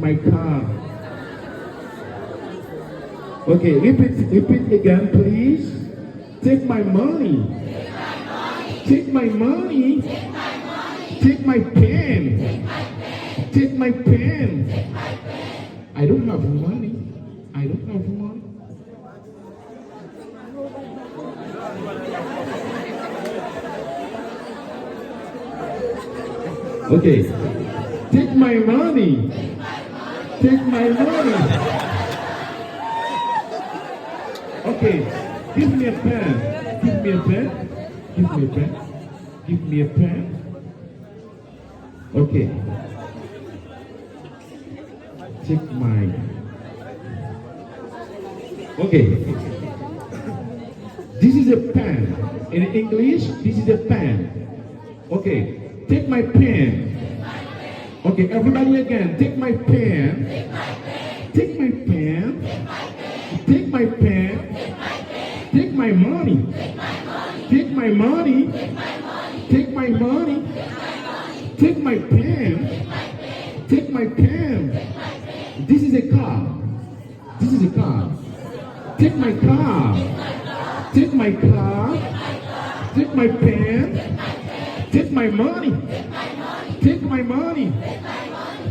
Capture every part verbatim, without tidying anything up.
My car. Okay, repeat, repeat again, please. Take my money. Take my money. Take my pen. Take my pen. I don't have money. I don't have money. Okay. Take my money. Take my money. Okay. Give me a pen. Give me a pen. Give me a pen. Give me a pen. Okay. Take my. Okay. This is a pen. In English, this is a pen. Okay. Take my pen. Okay, everybody again. Take my pen. Take my pen. Take my pen. Take my money. Take my money. Take my money. Take my pen. Take my pen. This is a car. This is a car. Take my car. Take my car. Take my pen. Take my money. Take my money.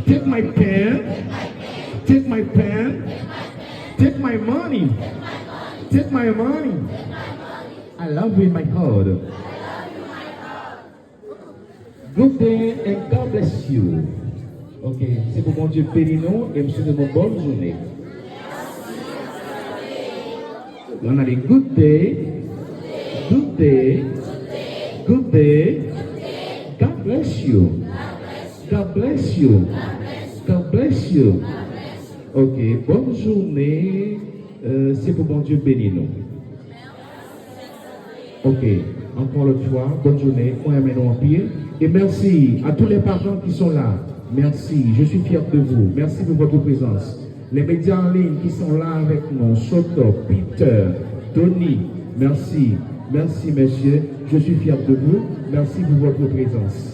Take my pen. Take my pen. Take my money. Take my money. I love you in my heart. Good day and God bless you. Ok, se pou Bondye beni nou e m swete nou bòn jounen. Ann ale, good day, good day, good day. God bless you. God bless you. God bless you. Ok, bòn jounen. Euh, se pou Bondye beni nou. Ok, encore une fois, bonne journée. Mwen renmen nou anpil. Et merci à tous les parents qui sont là. Merci, je suis fier de vous. Merci pour votre présence. Les médias en ligne qui sont là avec nous, Soto, Peter, Tony, merci. Merci, messieurs. Je suis fier de vous. Merci pour votre présence.